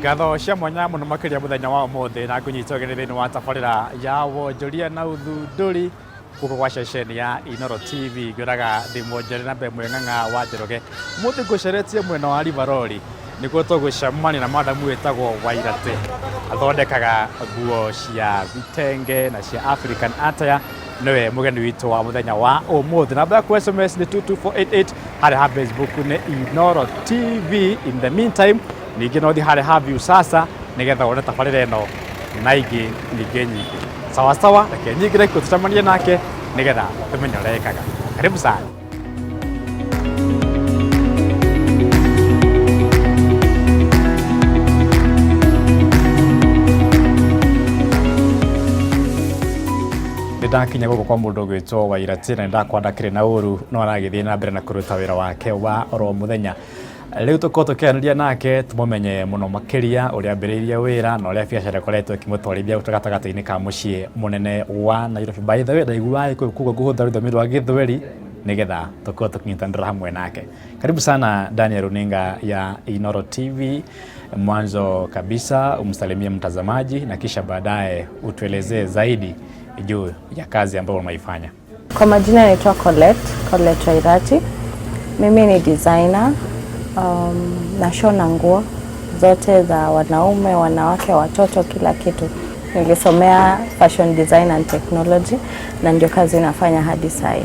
Ngatho cia mwanya mũno makĩria mũthenya wa ũmũthĩ na ngũnyita ũgeni thĩinĩ wa tabarĩra ya wonjoria na ũthundũri gũkũ gwa ceceni ya Inooro TV. Ngwĩraga ndĩ mwonjoria na mbere ng'ang'a wa Njoroge. Ũmũthĩ ngũceretie mwena wa Rivaroli nĩkuo tũgũcemania na madamu wĩtagwo Wairate. Athondekaga nguo cia vitenge na cia African attire. Nĩwe mũgeni witũ wa mũthenya wa ũmũthĩ. Namba yaku SMS nĩ 22488, harĩa ha Facebook nĩ Inooro TV. In the meantime, ningĩ no ũthiĩ harĩa ha Viusasa nĩgetha wone tabarĩra ĩno na ingĩ nyingĩ nyingĩ. Sawa sawa, reke nyingĩre kuo tũcemanie nake nĩgetha tũmenye ũrĩa ekaga. Karibu sana. Nĩ ndakinya gũkũ kwa mũndũ ũgwĩtwo Wairati na nĩ ndakwa ndakĩrĩ na ũru no aragĩthiĩ na mbere na kũruta wĩra wake wa oro mũthenya. Rĩu tũkorwo tũkĩaranĩria nake tũmũmenye mũno makĩria ũrĩa ambĩrĩirie wĩra na ũrĩa biacara ĩkoretwo ĩkĩmũtwarithia gatagatĩ-inĩ ka mũciĩ mũnene wa Nairobi. By the way, ndaiguaga Gĩkũyũ koguo ngũhũthĩra rũthiomi rwa Gĩthweri nĩgetha tũkorwo tũkĩnyitanĩra hamwe nake. Karibu sana ndani ya runinga ya Inooro TV. Mwanzo kabisa umsalimie mtazamaji na kisha baadaye utuelezee zaidi juu ya kazi ambayo unaifanya. Kwa majina naitwa Colette, Colette Wairati. Mimi ni designer, nashona nguo zote za wanaume, wanawake, watoto, kila kitu. Nilisomea fashion design and technology na ndio kazi nafanya hadi sasa.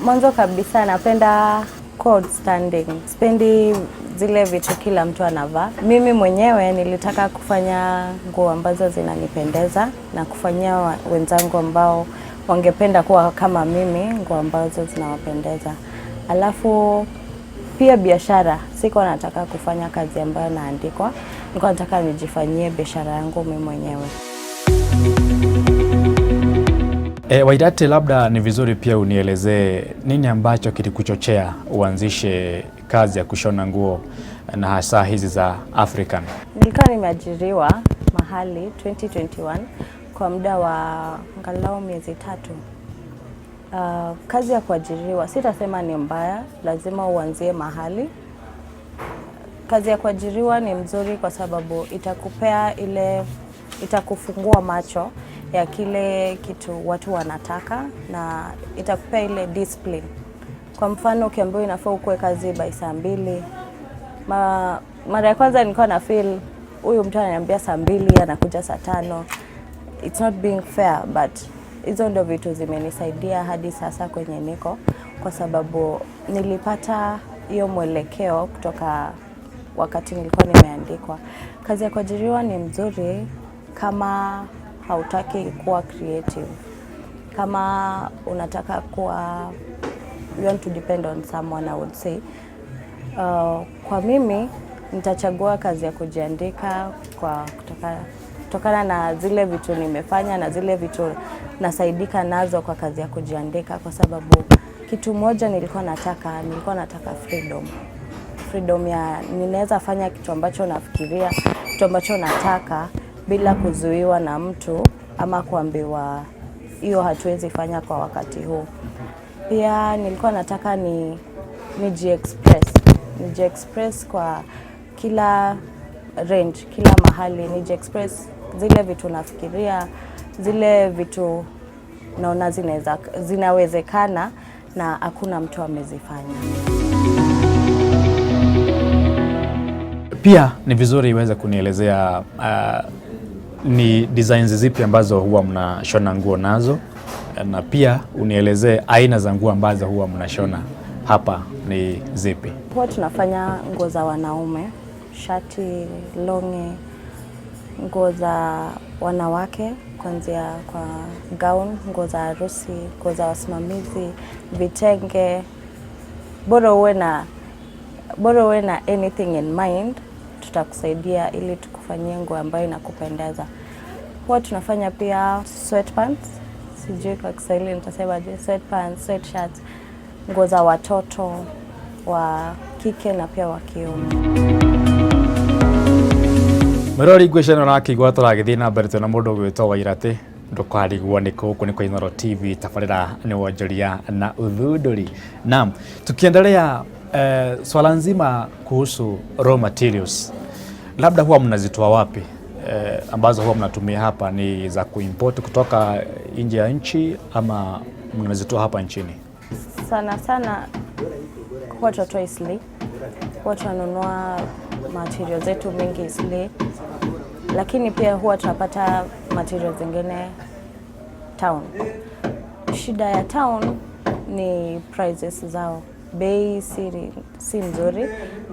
Mwanzo kabisa napenda kuwa outstanding. Sipendi zile vitu kila mtu anavaa. Mimi mwenyewe nilitaka kufanya nguo ambazo zinanipendeza na kufanyia wenzangu ambao wangependa kuwa kama mimi nguo ambazo zinawapendeza. Alafu pia biashara, sikuwa nataka kufanya kazi ambayo naandikwa, nilikuwa nataka nijifanyie biashara yangu mimi mwenyewe. Wairati, labda ni vizuri pia unielezee nini ambacho kilikuchochea uanzishe kazi ya kushona nguo na hasa hizi za African? Nilikuwa nimeajiriwa mahali 2021 kwa muda wa angalau miezi 3. Kazi ya kuajiriwa sitasema ni mbaya, lazima uanzie mahali. Kazi ya kuajiriwa ni mzuri kwa sababu itakupea ile, itakufungua macho ya kile kitu watu wanataka na itakupea ile discipline. Kwa mfano ukiambiwa inafaa ukue kazi by saa 2, mara ya kwanza nilikuwa na feel huyu mtu ananiambia saa 2 anakuja saa 5. It's not being fair, but hizo ndio vitu zimenisaidia hadi sasa kwenye niko, kwa sababu nilipata hiyo mwelekeo kutoka wakati nilikuwa nimeandikwa. Kazi ya kuajiriwa ni mzuri kama hautaki kuwa creative, kama unataka kuwa, you want to depend on someone, I would say. Kwa mimi nitachagua kazi ya kujiandika kwa kutokana na zile vitu nimefanya na zile vitu nasaidika nazo kwa kazi ya kujiandika, kwa sababu kitu moja nilikuwa nataka freedom. Freedom ya ninaweza fanya kitu ambacho nafikiria, kitu ambacho nataka bila kuzuiwa na mtu ama kuambiwa hiyo hatuwezi fanya kwa wakati huu. Pia nilikuwa nataka niji-express kwa kila range, kila mahali, niji-express zile vitu nafikiria, zile vitu naona zinawezekana na hakuna mtu amezifanya. Pia ni vizuri iweze kunielezea ni designs zipi ambazo huwa mnashona nguo nazo, na pia unielezee aina za nguo ambazo huwa mnashona hapa ni zipi? Huwa tunafanya nguo za wanaume, shati, longi, nguo za wanawake kuanzia kwa gown, nguo za harusi, nguo za wasimamizi, vitenge. Bora uwe na anything in mind, tutakusaidia ili tukufanyie nguo ambayo inakupendeza. Huwa tunafanya pia sweatpants, sijui kwa Kiswahili nitasemaje, sweatpants, sweatshirts, nguo za watoto wa kike na pia wa kiume. Mwĩroreri ngwĩciria nĩ ũrakĩigua tũragĩthiĩ na mbere twĩna mũndũ ũgwĩtwo Wairati, ndũkarigwo nĩ kũ, gũkũ nĩ kwa Inooro TV, tabarĩra nĩ wonjoria na ũthundũri. Naam, tukiendelea Swala nzima kuhusu raw materials, labda huwa mnazitoa wapi? Ambazo huwa mnatumia hapa ni za kuimport kutoka nje ya nchi ama mnazitoa hapa nchini? Sana sana huwa tunatoa Eastleigh, huwa tunanunua material zetu mingi Eastleigh, lakini pia huwa tunapata material zingine town. Shida ya town ni prices zao, bei si nzuri,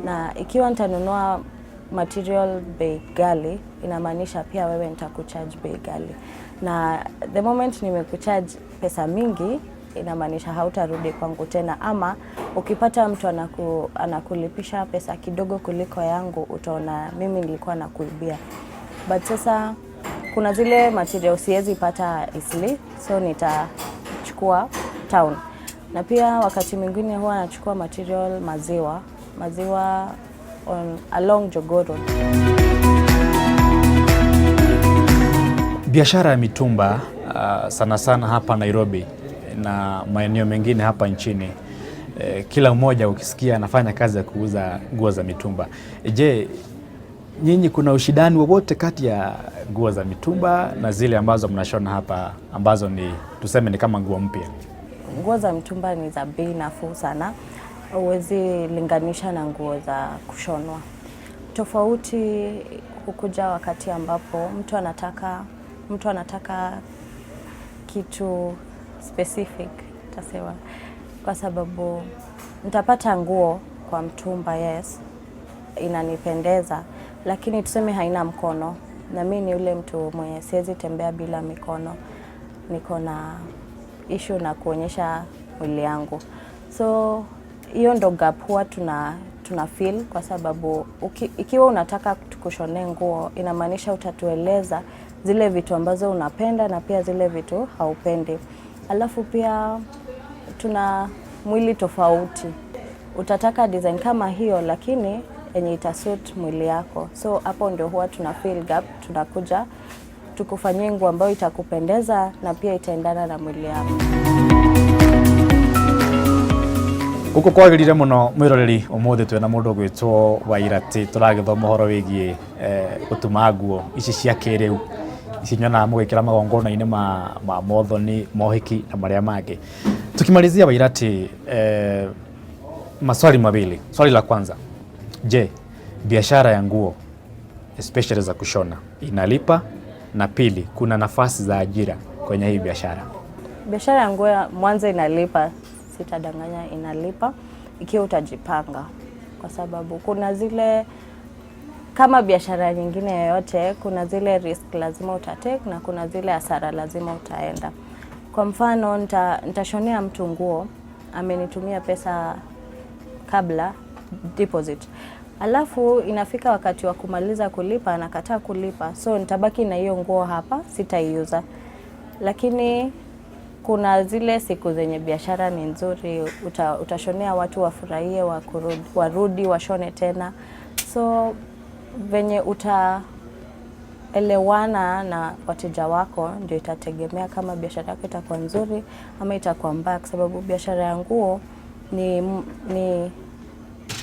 na ikiwa nitanunua material bei ghali, inamaanisha pia wewe nitakucharge bei ghali, na the moment nimekucharge pesa mingi inamaanisha hautarudi kwangu tena, ama ukipata mtu anakulipisha pesa kidogo kuliko yangu, utaona mimi nilikuwa nakuibia. But sasa kuna zile material siwezi pata Eastleigh, so nitachukua town. Na pia wakati mwingine huwa nachukua material maziwa along Jogoo Road. Biashara ya mitumba sana sana hapa Nairobi na maeneo mengine hapa nchini, kila mmoja ukisikia anafanya kazi ya kuuza nguo za mitumba. Je, nyinyi kuna ushindani wowote kati ya nguo za mitumba na zile ambazo mnashona hapa ambazo ni tuseme ni kama nguo mpya? Nguo za mitumba ni za bei nafuu sana, huwezi linganisha na nguo za kushonwa. Tofauti hukuja wakati ambapo mtu anataka kitu specific, tasema, kwa sababu nitapata nguo kwa mtumba, yes, inanipendeza, lakini tuseme haina mkono, na mi ni yule mtu mwenye siwezi tembea bila mikono, niko na issue na kuonyesha mwili yangu, so hiyo ndo gap huwa tuna feel, kwa sababu ikiwa unataka tukushonee nguo inamaanisha utatueleza zile vitu ambazo unapenda na pia zile vitu haupendi. Alafu pia tuna mwili tofauti, utataka design kama hiyo lakini yenye itasuit mwili yako, so hapo ndio huwa tuna feel gap, tunakuja tukufanyie nguo ambayo itakupendeza na pia itaendana na mwili yako. Guku kwagirire muno mwiroreri, umuthi twina mundu ugwitwo Wairati, turagithoma uhoro wigie gutuma nguo ici cia kiriu ici nyonaga mugikira magongona-ini ma mothoni, mohiki na maria mangi. Tukimalizia Wairati, maswali mawili. Swali la kwanza, je, biashara ya nguo especially za kushona inalipa? Na pili, kuna nafasi za ajira kwenye hii biashara? Biashara ya nguo ya Mwanza inalipa, sitadanganya, inalipa ikiwa utajipanga, kwa sababu kuna zile, kama biashara nyingine yoyote, kuna zile risk lazima utatake na kuna zile hasara lazima utaenda. Kwa mfano, nitashonea mtu nguo, amenitumia pesa kabla deposit, alafu inafika wakati wa kumaliza kulipa, anakataa kulipa, so nitabaki na hiyo nguo hapa, sitaiuza. Lakini kuna zile siku zenye biashara ni nzuri, utashonea watu wafurahie, warudi washone tena. So venye utaelewana na wateja wako ndio itategemea kama biashara yako itakuwa nzuri ama itakuwa mbaya, kwa sababu biashara ya nguo ni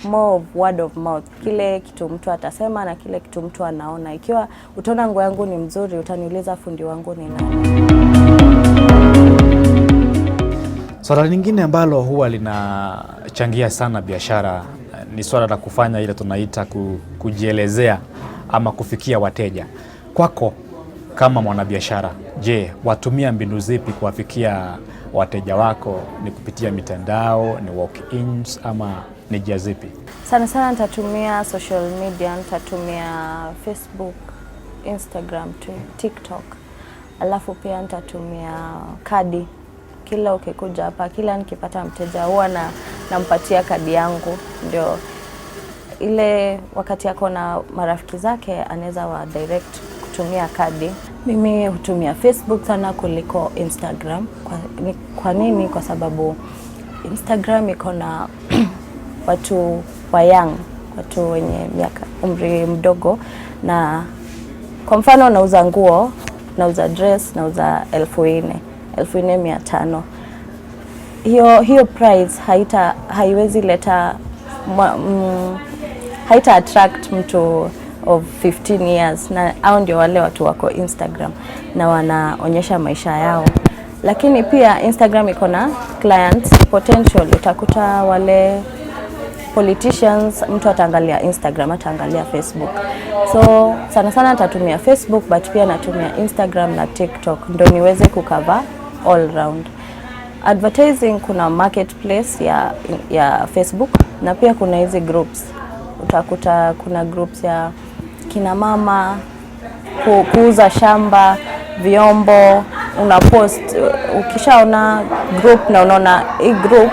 more of word of mouth, kile kitu mtu atasema na kile kitu mtu anaona. Ikiwa utaona nguo yangu ni mzuri, utaniuliza fundi wangu ni nani. Swala lingine ambalo huwa linachangia sana biashara ni swala la kufanya ile tunaita kujielezea ama kufikia wateja. Kwako kama mwanabiashara, je, watumia mbinu zipi kuwafikia wateja wako? Ni kupitia mitandao, ni walk-ins ama ni njia zipi? Sana sana nitatumia social media, nitatumia Facebook, Instagram, TikTok. Alafu pia nitatumia kadi. Kila ukikuja hapa, kila nikipata mteja huwa na nampatia kadi yangu, ndio ile wakati ako na marafiki zake anaweza wa direct kutumia kadi. Mimi hutumia Facebook sana kuliko Instagram. Kwa nini? Kwa sababu Instagram iko na watu wa young, watu wenye miaka umri mdogo, na kwa mfano nauza nguo, nauza dress, nauza 4,000, 4,500. Hiyo price haiwezi leta haita attract mtu of 15 years, na hao ndio wale watu wako Instagram na wanaonyesha maisha yao. Lakini pia Instagram iko na clients potential. Utakuta wale politicians, mtu ataangalia Instagram, ataangalia Facebook. So sana sana nitatumia Facebook, but pia natumia Instagram na TikTok ndo niweze kucover all round. Advertising, kuna marketplace ya Facebook na pia kuna hizi groups. Utakuta kuna groups ya kina mama kuuza shamba, vyombo, una post. Ukishaona group na unaona hii group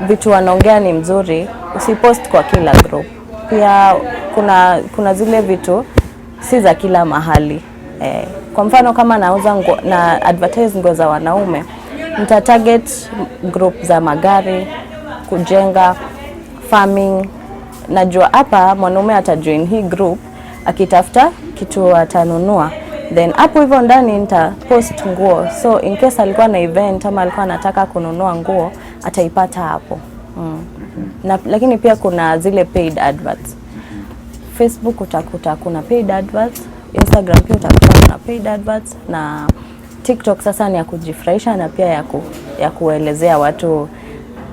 vitu wanaongea ni mzuri, usipost kwa kila group. Pia kuna zile vitu si za kila mahali. Kwa mfano kama nauza nguo na advertise nguo za wanaume, nita target group za magari, kujenga, farming. Najua hapa mwanaume atajoin hii group akitafuta kitu atanunua, then hapo hivyo ndani nita post nguo, so in case alikuwa na event ama alikuwa anataka kununua nguo, ataipata hapo. Na, lakini pia kuna zile paid adverts. Facebook utakuta kuna paid adverts, Instagram pia utakuta kuna paid adverts, na TikTok sasa ni ya kujifurahisha na pia ya kuelezea watu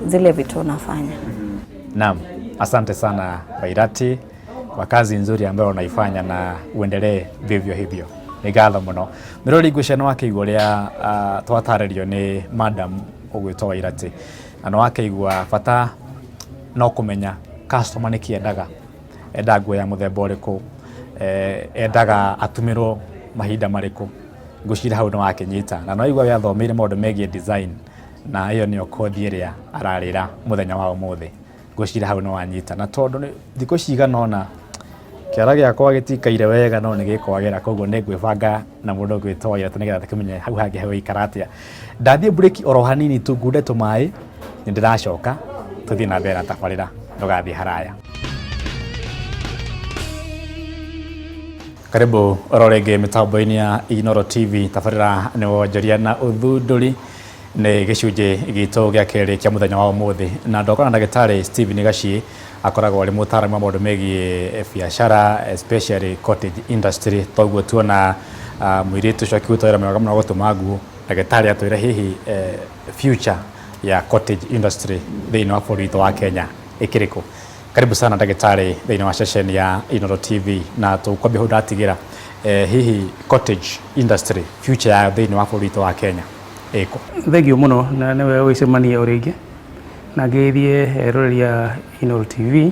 zile vitu unafanya. Naam, asante sana Wairati kwa kazi nzuri ambayo unaifanya na uendelee vivyo hivyo. Nĩ ngatho mũno. Mĩrori, ngwĩciria nĩ wakĩigua ũrĩa twatarĩrio nĩ madam ũgwĩtwo Wairati, na nĩ wakĩigua bata no kũmenya customer nĩ kĩendaga, endaga nguo ya mũthemba ũrĩkũ, endaga atumĩrwo mahinda marĩkũ. Ngwĩciria hau nĩ wakĩnyita na no igua we athomeire maũndũ megiĩ design, na ĩyo nĩyo kothi ĩrĩa ararĩra mũthenya wa ũmũthĩ. Ngwĩciria hau nĩ wanyita, na tondũ thikũ cigana ũna kĩara gĩakwa gĩtikaire wega no nĩ gĩkwagĩra, koguo nĩ ngwĩbanga na mũndũ ũgwĩtwo Wairatu nĩgetha tũkĩmenye hau hangĩ hegũikara atĩa. Ndathiĩ break oro hanini tu ngunde tũmaĩ, nĩ ndĩracoka tũthiĩ na mbere na tabarĩra. Ndũgathiĩ haraya. Karibu oro rĩngĩ mĩtambo-inĩ ya Inooro TV. Tabarĩra nĩ wonjoria na ũthundũri, nĩ gĩcunjĩ gitũ gĩa kerĩ kĩa mũthenya wa ũmũthĩ, na ndoka na ndagĩtarĩ Stephen Gachie, akoragwo arĩ mũtaaramu wa maũndũ megiĩ biacara, especially cottage industry. Toguo tuona mũirĩtu ũcio akĩruta wĩra mwega mũno gũtuma nguo. Ndagĩtarĩ atwĩre hihi future ya cottage industry thĩinĩ wa bũrũri witũ wa Kenya ĩkĩrĩ kũ. Karibu sana ndagĩtarĩ thĩinĩ wa ceceni ya Inooro TV, na tũkwambia hau ndatigĩra. Hihi cottage industry future yayo thĩinĩ wa bũrũri witũ wa Kenya ĩkũ? Thengiũ mũno na nĩwe gũgĩcemania o rĩngĩ na ngĩthiĩ eroreri a Inooro TV,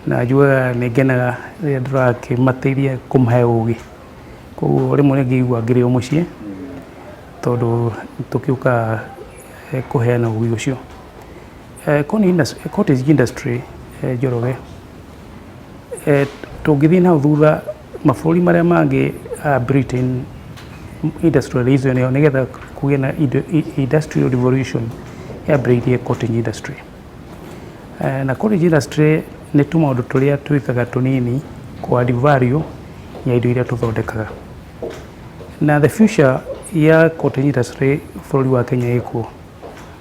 na njugaga nĩ ngenaga rĩrĩa ndĩrakĩmateithia kũmahe ũgĩ. Koguo rĩmwe nĩ ngĩigua ngĩrĩ o mũciĩ tondũ tũkĩũkaga kũheana ũgĩ ũcio. Cottage industry, Njoroge, tũngĩthiĩ nahau thutha mabũrũri marĩa mangĩ, Britain industrialization ĩyo nĩgetha kũgĩe na industrial revolution yambĩrĩirie cottage industry. Na cottage industry nĩ tũmaũndũ tũrĩa twĩkaga tũnini kũ add value ya indo iria tũthondekaga. Na the future ya cottage industry bũrũri wa Kenya ĩkuo,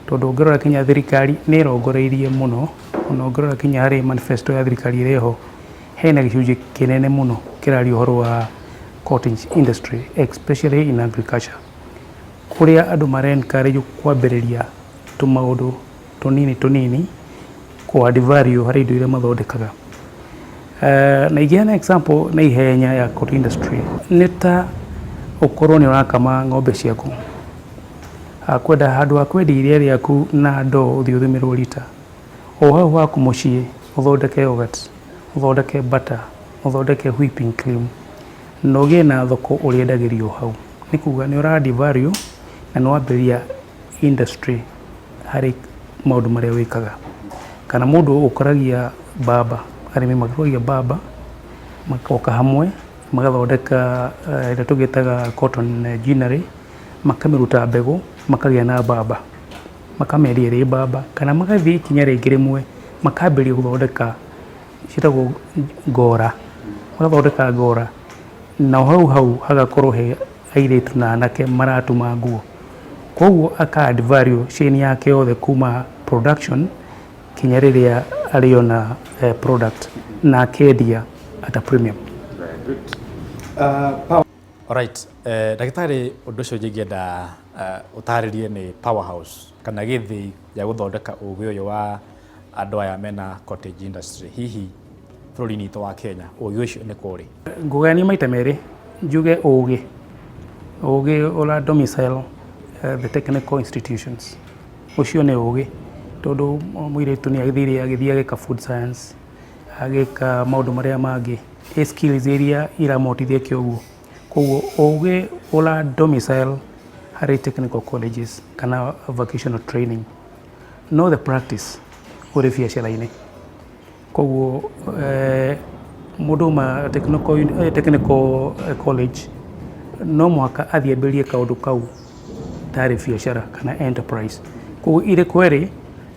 tondũ ũngĩrora kinya thirikari nĩ ĩrongoreirie mũno, ona ũngĩrora kinya harĩ manifesto ya thirikari ĩrĩa ĩho, hena gĩcunjĩ kĩnene mũno kĩraria ũhoro wa cottage industry, especially in agriculture, kũrĩa andũ mara encourage kwambĩrĩria tũmaũndũ tũnini tũnini kũ add value harĩ indo iria mathondekaga. Na ingĩheana example na ihenya ya cottage industry nĩ ta ũkorwo nĩ ũrakama ng'ombe ciaku, kwenda handũ ha kwendia iria rĩaku na ndoo ũthiĩ ũthimĩrwo rita, o hau haku mũciĩ ũthondeke yogurt, ũthondeke butter, ũthondeke whipping cream, na ũgĩe na thoko ũrĩendagĩrio hau. Nĩ kuga nĩ ũra add value na nĩ wambĩrĩria industry harĩ maũndũ marĩa wĩkaga. Kana mũndũ ũkũragia mbamba, arĩmi makũragia mbamba magoka hamwe magathondeka ĩrĩa tũgĩtaga cotton ginnery, makamĩruta mbegũ, makagĩa na mbamba, makamĩendia ĩrĩ mbamba, kana magathiĩ ikinya rĩngĩ rĩmwe makambĩrĩria gũthondeka ciĩtagwo ngora, magathondeka ngora, na hau hau hagakorwo he airĩtu na anake maratuma nguo. Koguo aka add value chain yake yothe kuma production kinya rĩrĩa Arĩona product na akendia at a premium. Very good. Alright, ndagĩtarĩ, ũndũ ũcio ingĩenda ũtarĩrie nĩ powerhouse kana gĩthĩi gĩa gũthondeka ũgĩ ũyũ wa andũ aya mena cottage industry. Hihi bũrũri-inĩ witũ wa Kenya ũgĩ ũcio nĩ kũrĩ? Ngũgayania maita merĩ, njuge ũgĩ ũra domicile the technical institutions, ũcio nĩ ũgĩ, tondũ mũirĩtu nĩ agĩthire agĩthiĩ agĩka food science, agĩka maũndũ marĩa mangĩ, ĩ skills iria iramũhotithia eke ũguo. Koguo ũgĩ ũra domicile harĩ technical colleges kana vocational training, no the practice ũrĩ biacara-inĩ. Koguo mũndũ uma technical college no mũhaka athiĩ ambĩrĩrie kaũndũ kau tarĩ biacara kana enterprise. Koguo irĩ kwerĩ,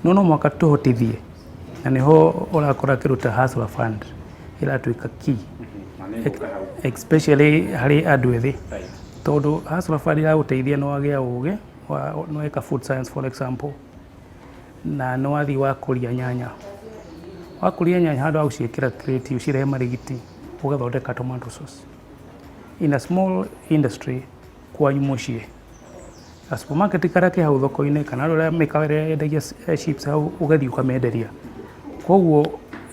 no mũhaka tũhotithie, na nĩho ũrakora kĩndũ ta Hustler Fund ĩratuĩka key, especially harĩ andũ ethĩ, tondũ Hustler Fund ĩragũteithia nĩ wagĩa ũgĩ, nĩ weka food science, for example, na nĩ wathiĩ wakũria nyanya. Wakũria nyanya, handũ ha gũciĩkĩra crate ũcirehe marigiti, ũgathondeka tomato sauce in a small industry kwanyu mũciĩ, ga supermarket karĩa ke hau thoko-inĩ kana andũ arĩa mĩkawa ĩrĩa yendagia chips hau, ũgathiĩ ũkamenderia. Koguo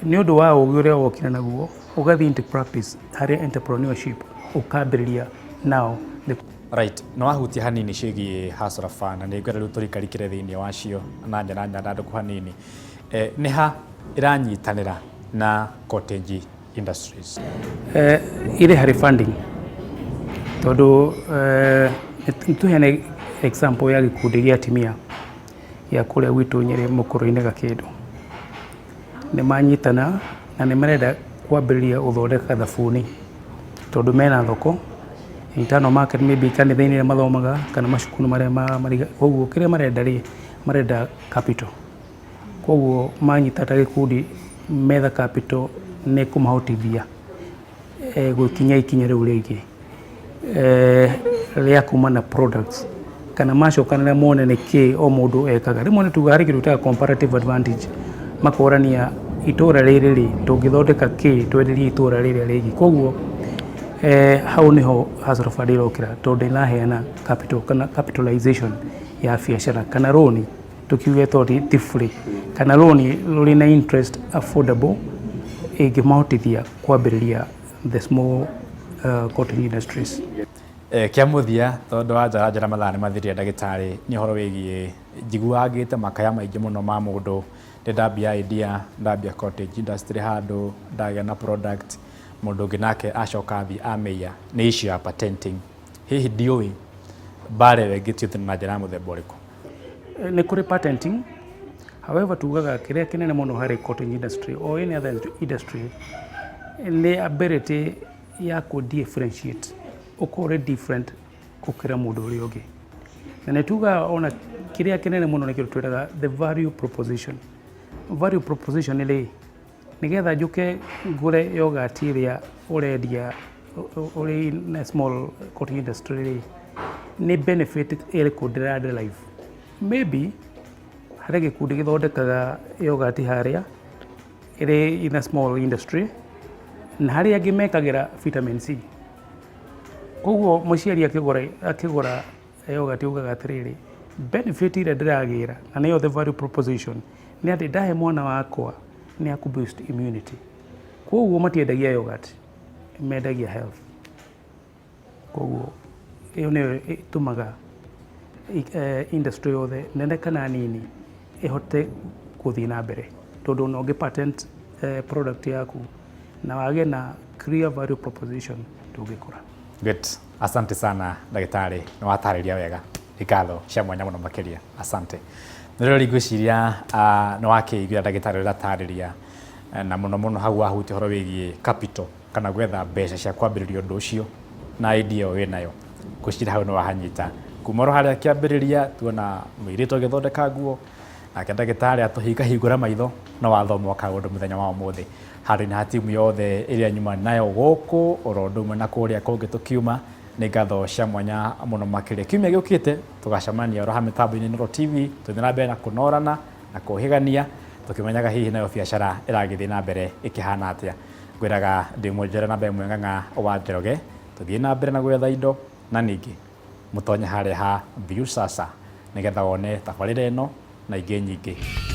nĩ ũndũ wa ũgĩ ũrĩa wokire naguo, ũgathiĩ into practice harĩ entrepreneurship, ũkambĩrĩria now the Right, nĩ wahutia hanini ciĩgiĩ Hustler Fund na nĩ ngwenda rĩu tũrikarikĩre thĩinĩ wacio na njĩra nyandandũku hanini. Nĩ ha ĩranyitanĩra na cottage industries? Irĩ harĩ funding, tondũ nĩ tũheane example ya gĩkundi gĩa atimia gĩa kũrĩa gwitũ Nyĩrĩ, Mũkũrũ-inĩ Gakĩndũ. Nĩ manyitana na nĩ marenda kwambĩrĩria gũthondeka thabuni, tondũ mena thoko internal market, maybe kanitha-inĩ ĩrĩa mathomaga kana macukuru marĩa mariga. Koguo kĩrĩa marenda rĩ, marenda capital. Koguo manyita ta gĩkundi, metha capital nĩ kũmahotithia gũkinya ikinya rĩu rĩngĩ rĩa kuma na products, kana macokanĩra mone nĩ kĩ o mũndũ ekaga. Rĩmwe nĩ tugaga harĩ kĩndũ gĩtaga comparative advantage, makorania itũra rĩrĩ rĩ, tũngĩthondeka kĩ twenderie itũra rĩrĩa rĩngĩ. Koguo hau nĩho Hustler Fund ĩrokĩra, tondũ ĩraheana capital kana capitalization ya biacara, kana rũni tũkiuge, tondũ ti free, kana rũni rũrĩ na interest affordable ĩngĩmahotithia kwambĩrĩria the small cottage industries. Kĩa mũthia, tondũ wa njara njara mathaa nĩ mathirire, ndagĩtarĩ, nĩ ũhoro wĩgiĩ njiguaga ngĩte makaya maingĩ mũno ma mũndũ, ndĩ ndambia idea, ndambia cottage industry handũ, ndagĩa na product, mũndũ ũngĩ nake acoka athiĩ amĩiya, nĩ issue ya patenting. Hihi ndiũĩ mbara ĩyo ĩngĩtuĩte na njĩra ya mũthemba ũrĩkũ? Nĩ kũrĩ patenting. However, tugaga kĩrĩa kĩnene mũno harĩ cottage industry or any other industry nĩ ability ya kũ differentiate, ũkorwo ũrĩ different gũkĩra mũndũ ũrĩa ũngĩ. Na nĩ tugaga ona kĩrĩa kĩnene mũno nĩkĩo twĩraga the value proposition. Value proposition rĩ, nĩgetha njũke ngũre yogurt ĩrĩa ũrendia ũrĩ in a small cottage industry rĩ, nĩ benefit ĩrĩkũ ndĩra derive? Maybe harĩ gĩkundi gĩthondekaga yogurt harĩa ĩrĩ in a small industry, na harĩ angĩ mekagĩra vitamin C. Koguo mũciari akĩgũra yogurt ugaga atĩrĩrĩ, benefit ĩrĩa ndĩragĩra, na nĩyo the value proposition, nĩ atĩ ndahe mwana wakwa nĩ akũ boost immunity. Koguo matiendagia yogurt, mendagia health. Koguo ĩyo nĩyo ĩtũmaga industry yothe, nene kana nini, ĩhote gũthiĩ na mbere, tondũ ona ũngĩ patent product yaku na wage na clear value proposition, ndũngĩkũra. Good. Asante sana, ndagĩtarĩ, nĩ watarĩria wega. Nĩ ngatho cia mwanya mũno makĩria. Asante. Nĩ rĩo ngwĩciria nĩ wakĩiguĩra ndagĩtarĩ ũrĩa atarĩria, na mũno mũno hau wahutia ũhoro wĩgiĩ capital kana gwetha mbeca cia kwambĩrĩria ũndũ ũcio na idea ĩyo wĩnayo. Ngwĩciria hau nĩ wahanyita. Kuma oro harĩa kĩambĩrĩria tuona mũirĩtu agĩthondeka nguo, nake ndagĩtarĩ atũhingahingũra maitho, no wathoma kaũndũ mũthenya wa ũmũthĩ. Handũ-inĩ ha timu yothe ĩrĩa nyuma nayo gũkũ oro ũndũ ũmwe na kũrĩa kũngĩ tũkiuma, nĩ ngatho cia mwanya mũno makĩria. Kiumia gĩũkĩte tũgacemania oro ha mĩtambo-inĩ Inooro TV, tũthiĩ na mbere na kũnorana na kũhĩgania. Tũkĩmenyaga hihi nayo biacara ĩragĩthiĩ na mbere ĩkĩhana atĩa. Ngwĩraga ndĩ mwonjore na mbere mweng'ang'a wa Njoroge, tũthiĩ na mbere na gwetha indo na ningĩ mũtonye harĩa ha Viusasa nĩgetha wone tabarĩra ĩno na ingĩ nyingĩ.